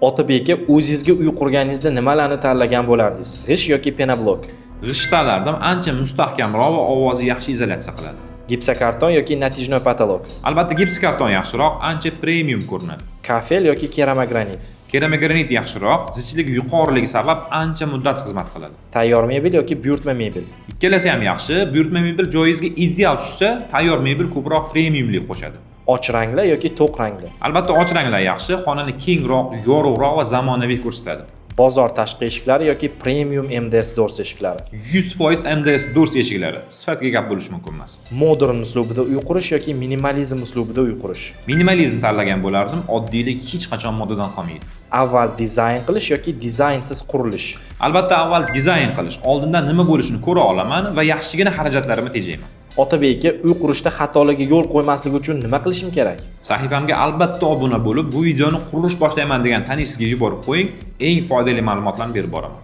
Otabek aka, o'zingizga uy qurganingizda nimalarni tanlagan bo'lardingiz? G'isht yoki пеноблок? G'isht tanlardim, ancha mustahkamroq va ovozni yaxshi izolyatsiya qiladi. Gipsokarton yoki натяжной потолок? Albatta, gipsokarton yaxshiroq, ancha premium ko'rinadi. Kafel yoki keramogranit? Keramogranit yaxshiroq, zichligi yuqoriligi sabab ancha muddat xizmat qiladi. Tayyor mebel yoki buyurtma mebel? Ikkalasi ham yaxshi. Buyurtma mebel joyingizga ideal tushsa, tayyor mebel ko'proq premiumlik qo'shadi. Och ranglar yoki to'q rangli? Albatta, och ranglar yaxshi, xonani kengroq, yorug'roq va zamonaviy ko'rsatadi. Bozor tashqi eshiklari yoki premium MDS Doors eshiklari? 100% MDS Doors eshiklari, sifatga gap bo'lishi mumkin emas. Modern uslubida uy qurish yoki minimalizm uslubida uy qurish? Minimalizm tanlagan bo'lardim, oddiylik hech qachon modadan qolmaydi. Avval dizayn qilish yoki dizaynsiz qurilish? Albatta, avval dizayn qilish, oldindan nima bo'lishini ko'ra olaman va yaxshigina xarajatlarimni tejayman. Otabek aka, uy qurishda xatolarga yo'l qo'ymaslik uchun nima qilishim kerak? Sahifamga albatta obuna bo'lib, bu videoni qurilish boshlayman degan tanishingizga yuborib qo'ying, eng foydali ma'lumotlarni berib boraman.